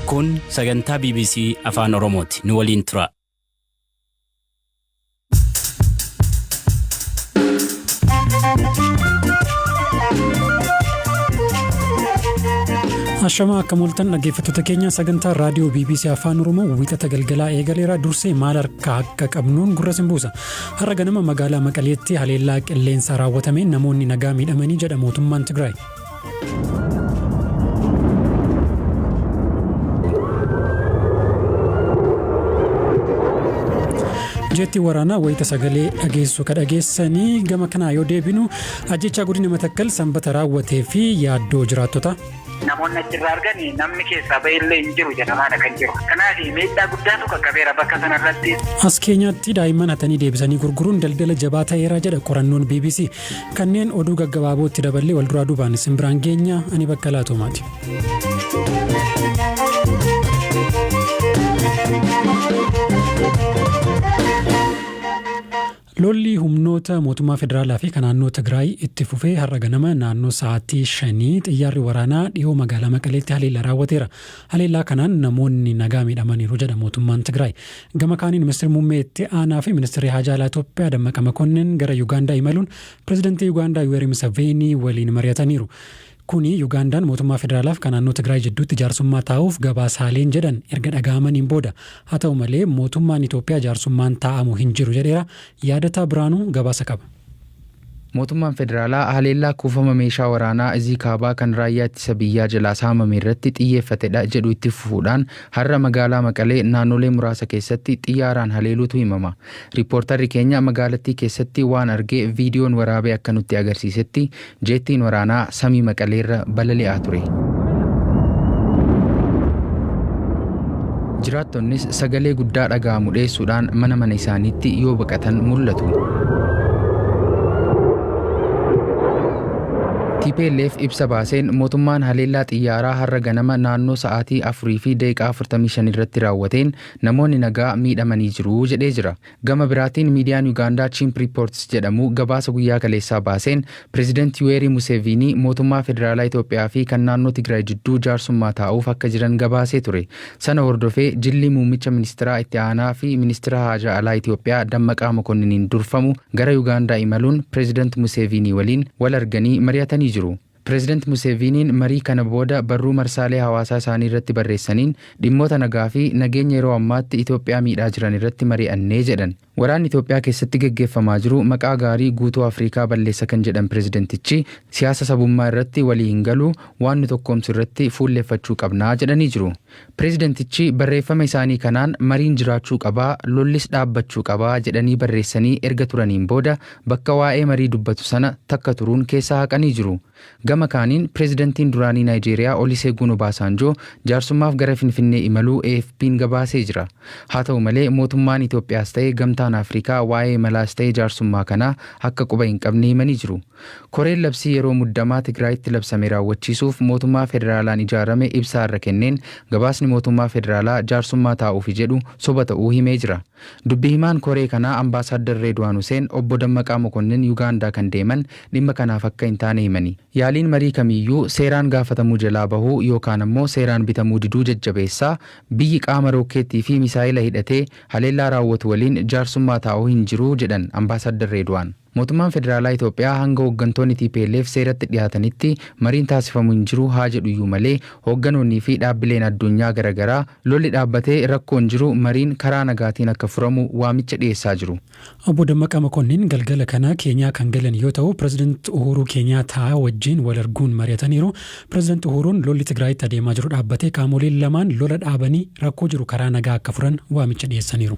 Kun sagantaa BBC Afaan Oromooti. Nu waliin tura. Ashamaa akka mooltan dhaggeeffattoota keenya, sagantaa raadiyoo BBC Afaan Oromoo Wiixata galgalaa eegaleera. Dursee maal harkaa akka qabnuun gurra sin buusa. Har'a ganama magaalaa Maqaleetti haleellaa qilleensaa raawwatameen namoonni nagaa miidhamanii jedha mootummaan Tigraay. Jeettiin waraanaa wayita sagalee dhageessu ka dhageessanii. Gama kanaa yoo deebinu, ajjechaa godina Matakkal Sanbata raawwatee fi yaaddoo jiraattota. Namoonni achirraa argan namni keessaa bahillee hin jiru jedhamaadha kan jiru. Kanaaf miidhaa guddaatu qaqqabeera bakka sanarratti. As Keenyaatti daa'imman hatanii deebisanii gurguruun daldala jabaa ta'eera jedha qorannoon BBC. Kanneen oduu gaggabaabootti daballee wal duraa duubaan isin biraan geenya. Ani bakka laatumaati. Lolli humnoota mootummaa federaalaa fi kan naannoo Tigraay itti fufee har'a ganama naannoo sa'aatii 5 xiyyaarri waraanaa dhiyoo magaalaa Maqaleetti haleellaa raawwateera. Haleellaa kanaan namoonni nagaa miidhamaniiru jedha mootummaan Tigraay. Gama kaaniin, ministeerri muummee itti aanaa fi ministeerri haajaa alaa Itoophiyaa Dammaqa Makonnin gara Yugaandaa imaluun pirezidantii Yugaandaa Yuweeri Museveenii waliin mari'ataniiru. Kuni Yugaandaan mootummaa federaalaaf kan naannoo Tigraay jidduutti jaarsummaa taa'uuf gabaasaaleen jedhan erga dhaga'amaniin booda. Haa ta'u malee, mootummaan Itoophiyaa jaarsummaan taa'amu hin jiru jedheera. Yaadataa Biraanuu gabaasa qaba. Mootummaan federaalaa haleellaa kuufama meeshaa waraanaa Izii Kaabaa kan raayyaa ittisa biyyaa jalaa saamame irratti xiyyeeffatedha jedhu itti fufuudhaan har'a magaalaa Maqalee naannolee muraasa keessatti xiyyaaraan haleeluutu himama. Riippoortarri keenya magaalattii keessatti waan argee viidiyoon waraabee akka nutti agarsiisetti, jeettiin waraanaa samii Maqaleerra balali'aa ture. Jiraattonnis sagalee guddaa dhaga'amu dheessuudhaan mana mana isaaniitti yoo baqatan mul'atu. TPLF ibsa baaseen mootummaan haleellaa xiyyaaraa har'a ganama naannoo sa'aatii 4:45 irratti raawwateen namoonni nagaa miidhamanii jiru jedhee jira. Gama biraatiin, miidiyaan Yugaandaa Chimp Reports jedhamu gabaasa guyyaa kaleessaa baaseen Pireezidant Yuweerii Museeviinii mootummaa federaalaa Itoophiyaa fi kan naannoo Tigraay jidduu jaarsummaa taa'uuf akka jiran gabaasee ture. Sana hordofee jilli muummicha ministiraa itti aanaa fi ministira haajaa alaa Itoophiyaa Dammaqaa Mokonniniin durfamu gara Yugaandaa imaluun Pireezidant Museeviinii waliin wal arganii mari'atanii jiru. Pireezidant Museeviiniin marii kana booda barruu marsaalee hawaasaa isaanii irratti barreessaniin dhimmoota nagaa fi nageenya yeroo ammaatti Itoophiyaa miidhaa jiran irratti mari'annee jedhan. Waraanni Itoophiyaa keessatti geggeeffamaa jiru maqaa gaarii guutuu Afrikaa balleessa kan jedhan pireezidentichi, siyaasa sabummaa irratti walii hin galu, waan nu tokkoomsu irratti fuulleeffachuu qabnaa jedhanii jiru. Pireezidentichi barreeffama isaanii kanaan mariin jiraachuu qabaa, lollis dhaabbachuu qabaa jedhanii barreessanii erga turaniin booda bakka waa'ee marii dubbatu sana takka turuun keessaa haqanii jiru. Gama kaaniin, pireezidantiin duraanii Naayijeeriyaa Oliseeguun Obaasaanjoo jaarsummaaf gara Finfinnee imaluu AFP'n gabaasee jira. Haa ta'u malee, mootummaan Itoophiyaas ta'e Gamtaan Afrikaa waa'ee imalaas ta'e jaarsummaa kanaa akka quba hin qabne himanii jiru. Koreen labsii yeroo muddamaa Tigraayitti labsame raawwachiisuuf mootummaa federaalaan ijaarame ibsa har'a kenneen gabaasni mootummaa federaalaa jaarsummaa taa'uufi jedhu soba ta'uu himee jira. Dubbi himaan koree kanaa Ambaasaaddar Reedwaan Huseen obbo Dammaqaa Mokonnin Yugaandaa kan deeman dhimma kanaaf akka hin taane himani. Yaaliin marii kamiiyyuu seeraan gaafatamuu jalaa bahuu yookaan ammoo seeraan bitamuu diduu jajjabeessaa, biyyi qaama rookkeettii fi misaayila hidhatee haleellaa raawwatu waliin jaarsummaa taa'u hin jiru jedhan Ambaasaaddar Reedwaan. Mootummaan Federaalaa Itoophiyaa hanga hooggantoonni tplf seeratti dhiyaatanitti mariin taasifamu hin jiru haa jedhuyyuu malee, hoogganoonnii fi dhaabbileen addunyaa garagaraa lolli dhaabbatee rakkoon jiru mariin karaa nagaatiin akka furamu waamicha dhiyeessaa jiru. Obbo Dammaqaa Makonnin galgala kana Keenyaa kan galan yoo ta'u, Pireezidant Uhuuruu Keenyaataa wajjin wal arguun mari'ataniiru. Pireezidant Uhuuruun lolli Tigraayitti adeemaa jiru dhaabbatee qaamoleen lamaan lola dhaabanii rakkoo jiru karaa nagaa akka furan waamicha dhiyeessaniiru.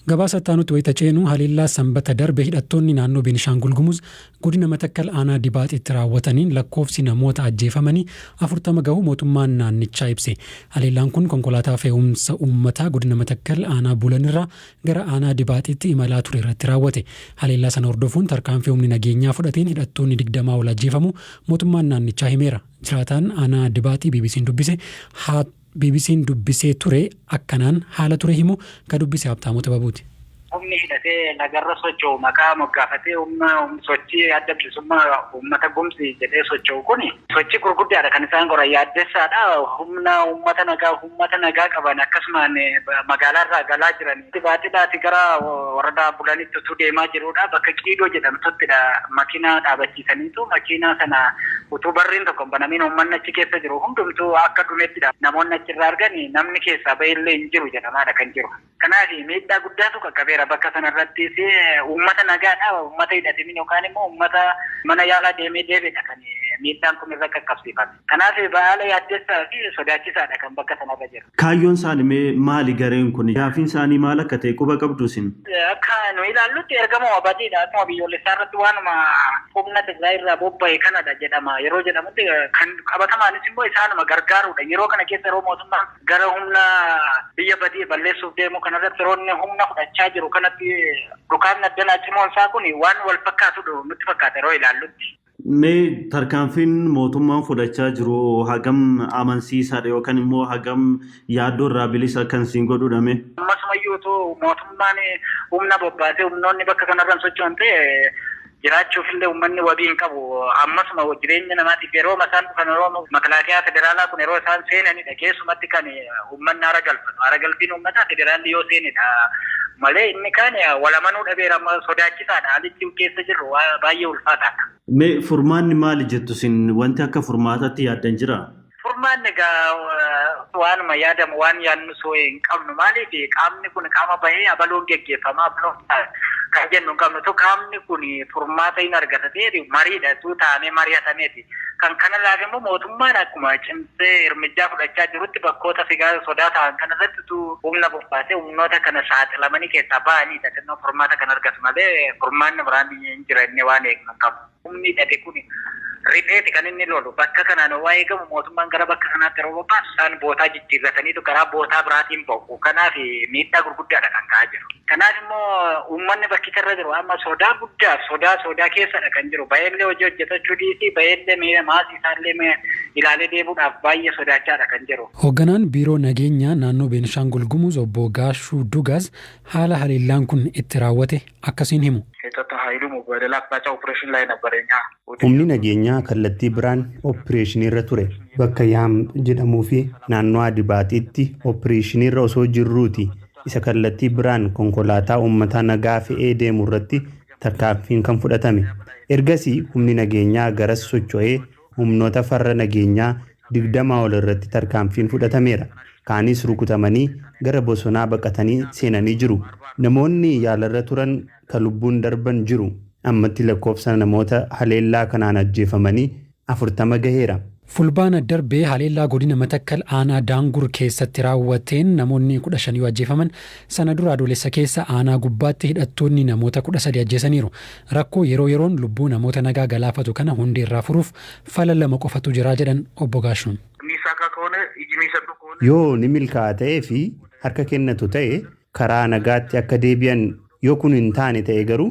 Gabaasa itti aanutti wayita ceenu, haleellaa Sanbata darbe hidhattoonni naannoo Beenishaangul Gumuz godina Matakkal aanaa Dibaaxitti raawwataniin lakkoofsi namoota ajjeefamanii 40 gahuu mootummaan naannichaa ibse. Haleellaan kun konkolaataa fe'umsa uummataa godina Matakkal aanaa Bulanirraa gara aanaa Dibaaxitti imalaa ture irratti raawwate. Haleellaa sana hordofuun tarkaanfii humni nageenyaa fudhateen hidhattoonni 20 ol ajjeefamuu mootummaan naannichaa himeera. Jiraataan aanaa Dibaaxii BBC'n dubbise haa BBC'n dubbisee ture akkanaan haala ture himu. Ka dubbise Habtaamuu Xibabuuti. Humni hidhatee lagarra socho'u maqaa moggaafatee humna sochii adda bilisummaa uummata Gumuz jedhee socho'u kun sochii gurguddaadha kan isaan godhan, yaaddessaadha. Humna uummata nagaa qaban akkasumaan magaalaarraa galaa jiran. Baatiidhaati gara waradaa Bulanitti utuu deemaa jirudha. Bakka Qiidoo jedhamtuttidha makiinaa dhaabachiisaniitu makiinaa sana utuu barriin tokko hin banamiin uummanni achi keessa jiru hundumtuu akka dhumettidha. Namoonni achirraa argan namni keessaa bahillee hin jiru jedhamaadha kan jiru. Kanaaf miidhaa guddaatu qaqqabeera bakka sanarrattis, uummata nagaadha. Uummata hidhatemin yookaan immoo uummata mana yaalaa deemee deebiidha kan miidhaan kun irra qaqqabsiifame. Kanaaf baala yaaddessaa fi sodaachisaadha kan bakka sanarra jiru. Kaayyoon isaanii mee maali gareen kun? Gaafiin isaanii maal akka ta'e quba qabdu isin? Akka nu ilaallutti ergama badiidha. Akkuma biyyoolessaa irratti waanuma humna Tigraay irraa bobba'e kanadha jedhama. Yeroo jedhamutti kan qabatamaanis immoo isaanuma gargaaruudha. Yeroo kana keessa yeroo mootummaan gara humna biyya badii balleessuuf deemu kanarratti yeroo inni humna fudhachaa jiru kanatti dhukaasni addanaa cimoon isaa kun waan wal fakkaatu nutti fakkaata yeroo ilaallutti. Mee tarkaanfiin mootummaan fudhachaa jiru hagam amansiisaadha yookaan immoo hagam yaaddoo irraa bilisa kan siin godhudha mee? Ammasumayyuu utuu mootummaan humna bobbaasee humnoonni bakka kanarra socho'an ta'e jiraachuuf illee uummanni wabii hin qabu. Ammasuma jireenya namaatiif yeroo isaan dhufan, yeroo makalaakiyaa federaalaa kun yeroo isaan seenanidha. Keessumatti kan uummanni haara galfatu. Haara galfiin uummataa federaalli yoo seenedha. Malee inni kaan walamanuu dhabeera, amma sodaachisaadha. Haalichi keessa jirru baay'ee ulfaataadha. Mee furmaanni maali jettu isin, wanti akka furmaataatti yaaddan jira? Furmaanni egaa waanuma yaadamu waan yaadnu soo hin qabnu. Maaliif, qaamni kun qaama bahee abaloon geggeeffama, abaloon kan jennu hin qabnu. Tu qaamni kun furmaata hin argata ta'e mariidha, tu taa'amee mari'atameeti. Kan kanarraaf immoo mootummaan akkuma cimsee hirmijjaa fudhachaa jirutti bakkoota figaa sodaa ta'an kanarratti tu humna bobbaasee humnoota kana saaxilamanii keessaa ba'aniidha. Xinnoo furmaata kan argatu malee furmaanni biraan hin jira inni waan eegnu hin qabu. Humni hidhate kun ripheeti kan inni lolu. Bakka kanaan waa eegamu mootummaan gara bakka kanaatti yeroo bobbaasu isaan bootaa jijjiirrataniitu karaa bootaa biraatiin ba'u. Kanaaf miidhaa gurguddaadha kan ka'aa jiru. Kanaaf immoo uummanni bakkicharra jiru amma sodaa guddaa sodaa keessadha kan jiru. Baay'eellee hojii hojjetachuu dhiisii, baay'eellee maasii isaallee ilaalee deebuudhaaf baay'ee sodaachaadha kan jiru. Hoogganaan Biiroo Nageenyaa naannoo Beenishaangul Gumuz Obbo Gaashuu Dugaaz haala haleellaan kun itti raawwate akkasiin himu. የጸጥታ ኃይሉም በሌላ አቅጣጫ ኦፕሬሽን ላይ ነበር። የኛ Humni nageenyaa kallattii biraan opereeshinii irra ture. Bakka Yaam jedhamuu fi naannoo Adibaatiitti opereeshinii irra osoo jirruuti isa kallattii biraan konkolaataa uummataa nagaa fe'ee deemu irratti tarkaanfiin kan fudhatame. Ergasii humni nageenyaa garas socho'ee humnoota farra nageenyaa 20 ol irratti tarkaanfiin fudhatameera. Kaanis rukutamanii gara bosonaa baqatanii seenanii jiru. Namoonni yaalarra turan kan lubbuun darban jiru. Ammatti lakkoofsa namoota haleellaa kanaan ajjeefamanii 40 gaheera. Fulbaana darbee haleellaa godina Matakkal aanaa Daangur keessatti raawwateen namoonni 15 yoo ajjeefaman, sana dura Adoolessa keessa aanaa gubbaatti hidhattoonni namoota 13 ajjeesaniiru. Rakkoo yeroo yeroon lubbuu namoota nagaa galaafatu kana hundeerraa furuuf fala lama qofatu jira jedhan Obbo Gaashuun. የሚሳካ ከሆነ እጅ የሚሰጡ ከሆነ Yoo ni milkaa'a ta'ee fi harka kennatu ta'e karaa nagaatti akka deebi'an, yoo kun hin taane ta'e garuu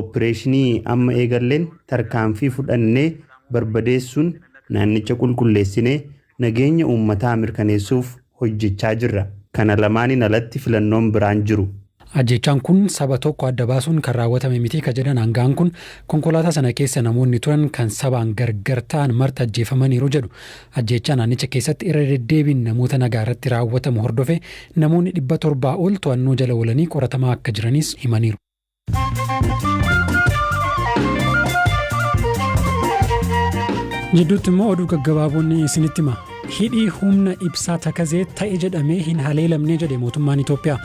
opereeshinii amma eegalleen tarkaanfii fudhannee barbadeessuun naannicha qulqulleessinee nageenya uummataa mirkaneessuuf hojjechaa jirra. Kana lamaaniin alatti filannoon biraan jiru. Ajjechaan kun saba tokko adda baasuun kan raawwatame miti ka jedhan aangaan kun, konkolaataa sana keessa namoonni turan kan sabaan gargar ta'an marti ajjeefamaniiru jedhu. Ajjechaa naannicha keessatti irra deddeebiin namoota nagaa irratti raawwatamu hordofe namoonni 700 ol to'annoo jala oolanii qoratamaa akka jiranis himaniiru. Jidduutti immoo oduu gaggabaaboon isinitti hima. Hidhii humna ibsaa Takazee ta'e jedhamee hin haleelamne jedhe mootummaan Itoophiyaa.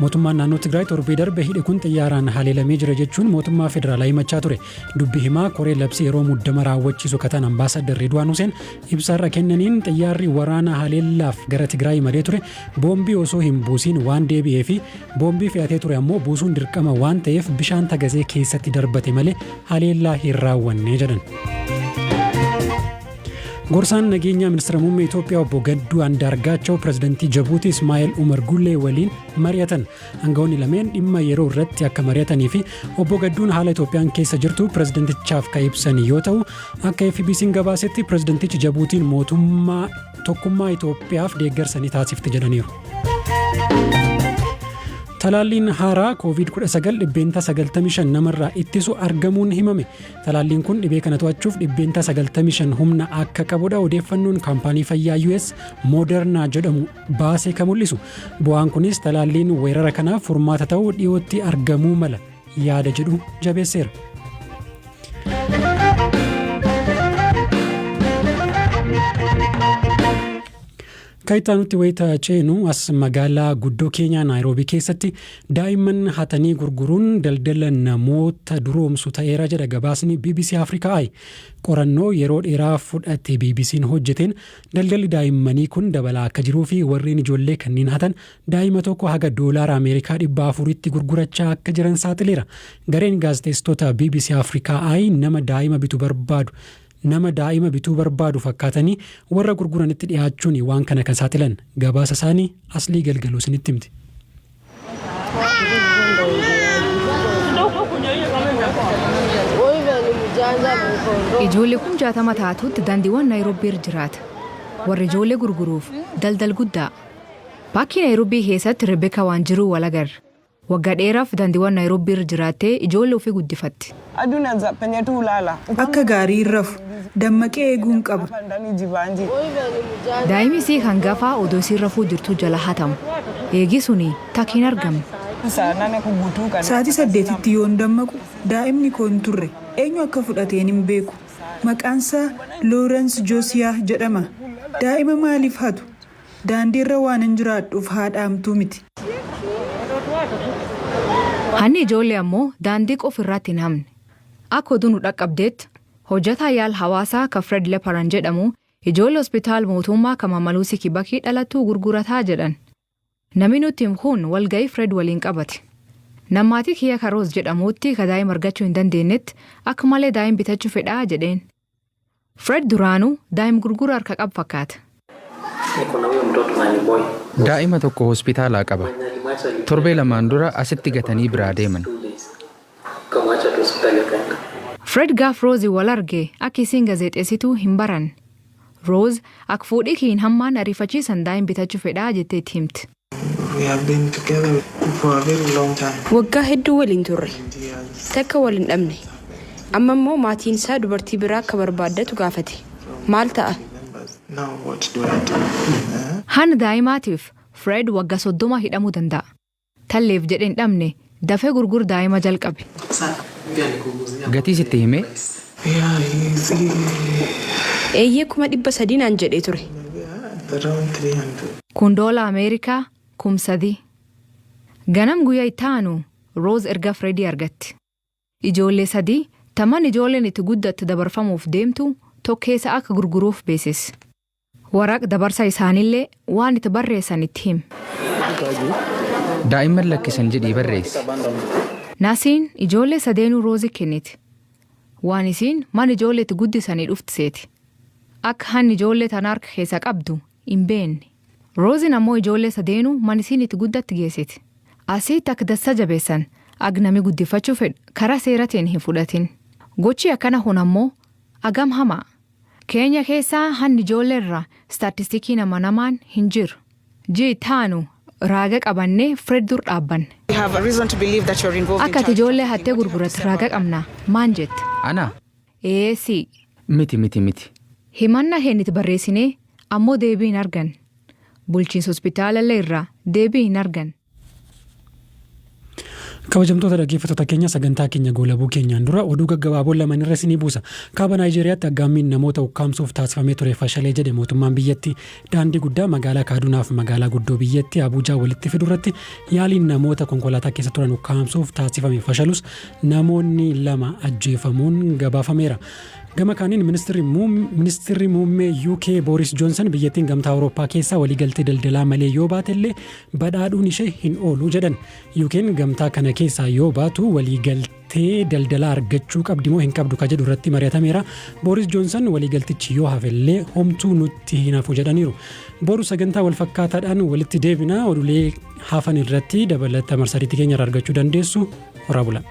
Mootummaan naannoo Tigraay torbee darbe hidhi kun xiyyaaraan haleelamee jira jechuun mootummaa federaalaa himachaa ture. Dubbi himaa koree labsii yeroo muddama raawwachiisu kataan Ambaasaddar Ridwaan Huseen ibsaarra kennaniin, xiyyaarri waraana haleellaaf gara Tigraay imalee ture boombii osoo hin buusiin waan deebi'ee fi boombii fe'atee ture ammoo buusuun dirqama waan ta'eef bishaan Takazee keessatti darbate malee haleellaa hin raawwanne jedhan. Gorsaan nageenyaa ministeera muummee Itoophiyaa Obbo Gadduu Andaargaachoo pirezidantii Jabuutii Ismaa'eel Umar Gullee waliin mari'atan. Aangawoonni lameen dhimma yeroo irratti akka mari'atanii fi Obbo Gadduun haala Itoophiyaan keessa jirtu pirezidantichaaf kan ibsan yoo ta'u, akka FBC'n gabaasetti pirezidantichi Jabuutiin mootummaa tokkummaa Itoophiyaaf deeggarsa ni taasifti jedhaniiru. Talaalliin haaraa Covid-19 95% namarraa ittisu argamuun himame. Talaalliin kun dhibee kana to'achuuf 95% humna akka qabudha odeeffannoon kaampaanii fayyaa US Moderna jedhamu baasee kan mul'isu. Bu'aan kunis talaalliin weerara kanaaf furmaata ta'uu dhiyootti argamuu mala yaada jedhu jabeesseera. Kan itti aanutti wayita ceenu, as magaalaa guddoo Keenyaa Naayiroobii keessatti daa'imman hatanii gurguruun daldala namoota duroomsu ta'eera jedha gabaasni BBC Africa Eye. Qorannoo yeroo dheeraa fudhate BBC'n hojjeteen daldalli daa'immanii kun dabalaa akka jiruu fi warreen ijoollee kanneen hatan daa'ima tokko haga doolaara Ameerikaa 400tti gurgurachaa akka jiran saaxileera. Gareen gaazexeessitoota BBC Africa Eye nama daa'ima bituu barbaadu fakkaatanii warra gurguranitti dhiyaachuun waan kana kan saaxilan. Gabaasa isaanii Aslii Galgaluu isinitti himti. Ijoollee 60,000 taatutti daandiiwwan Naayiroobii irra jiraata. Warri ijoollee gurguruuf daldal guddaa. Paarkii Naayiroobii keessatti Rebbeekaa waan jiru wal agarra. Waggaa dheeraaf daandiiwwan Naayiroobii irra jiraattee ijoollee ofii guddifatti. Akka gaarii hin rafu. Dammaqee eeguun qaba. Daa'imni isii hangafaa odoo isiin rafuu jirtuu jala hatamu. Eegi suni takka hin argamne. Sa'aatii 8tti yoon dammaqu daa'imni koo hin turre. Eenyu akka fudhateen hin beeku. Maqaansaa Loorensi Joosiyaa jedhama. Daa'ima maaliif hatu? Daandiirra waan hin jiraadhuuf haadha hamtuu miti. Hanni ijoollee ammoo daandii qofa irratti hin hamne. Akka oduu nu dhaqqabdeetti, hojjetaa yaal hawaasaa ka Fred Leparan jedhamu ijoollee hospitaal mootummaa kan Mamaluusii Kibakii dhalattuu gurgurataa jedhan. Namni nutti himu kun walga'ii Fred waliin qabate. Nammaatii kiyya Karoos jedhamutti ka daa'ima argachuu hin dandeenyetti akka malee daa'ima bitachuu fedhaa jedheen. Fred duraanuu daa'ima gurgura harka qabu fakkaata. Daa'ima tokko hospitaalaa qaba. Torbee 2n dura asitti gatanii biraa deeman. Fred gaaf Roozii wal arge akka isiin gaazexeessituu hin baran. Rose akka fuudhii kiin hammaan ariifachiisan daa'ima bitachuu fedhaa jettee itti himti. Waggaa hedduu waliin turre. Takka wal hin dhabne. Amma immoo maatiin isaa dubartii biraa akka barbaaddatu gaafate. Maal ta'a? Hanna daa'imaatiif Fred waggaa 30 hidhamuu danda'a. Talleef jedhee hin dhabne, dafee gurgur daa'ima jalqabe. Gatii sitti himee? Eeyyee, 300,000 naan jedhee ture. Kun doola Ameerikaa 3,000. Ganam guyyaa itti aanu Rose erga Fredii argatti. Ijoollee sadii taman ijoolleen itti guddatte dabarfamuuf deemtu tokkeessa akka gurguruuf beeksise. Waraq dabarsa isaaniillee waan itti barreessan itti hime. Daa'imman lakkisan jedhii barreessi. Nasiin ijoollee sadeenuu Roozii kenniti. Waan isiin mana ijoollee itti guddisanii dhufti seeti. Akka hanni ijoollee tana harka keessa qabdu hin beekne. Rooziin ammoo ijoollee sadeenuu mana isiin itti guddatti geessiti. Asitti akka dassa jabeessan ag nami guddifachuu fedhu karaa seeratiin hin fudhatin. Gochi akkana kun ammoo agam hamaa. Keenya keessaa hanni ijoollee irraa staatistikiin amanamaan hin jiru. Ji'i taanu raaga qabannee Fred dur dhaabbanne. Akka ati ijoollee hattee gurguratti raaga qabna maan jette? Ana? Eessi. Miti, miti, miti. Himannaa keenyatti barreessinee ammoo deebii hin argan. Bulchiinsa hospitaalallee irraa deebii hin argan. Kabajamtoota dhaggeeffattoota keenya, sagantaa keenya goolabuu keenyaan dura oduu gaggabaaboo lama irra isinii buusa. Kaaba Naayijeeriyaatti aggaammiin namoota ukkaamsuuf taasifamee ture fashalee jedhe mootummaan biyyattii. Daandii guddaa magaalaa Kaadunaaf magaalaa guddoo biyyattii Abuujaa walitti fidu irratti yaaliin namoota konkolaataa keessa turan ukkaamsuuf taasifame fashalus, namoonni lama ajjeefamuun gabaafameera. Gama kaaniin, ministirri muummee UK Boris Johnson biyyattiin Gamtaa Awurooppaa keessaa waliigaltee daldalaa malee yoo baatellee badhaadhuun ishee hin oolu jedhan. UK'n gamtaa kana keessaa yoo baatu waliigaltee daldalaa argachuu qabdi moo hin qabdu ka jedhu irratti mari'atameera. Boris Johnson waliigaltichi yoo hafellee homtuu nutti hin hafu jedhaniiru. Boru sagantaa walfakkaataadhaan walitti deebina. Oduulee hafan irratti dabalata marsariitii keenya irraa argachuu dandeessu. Horaa bula.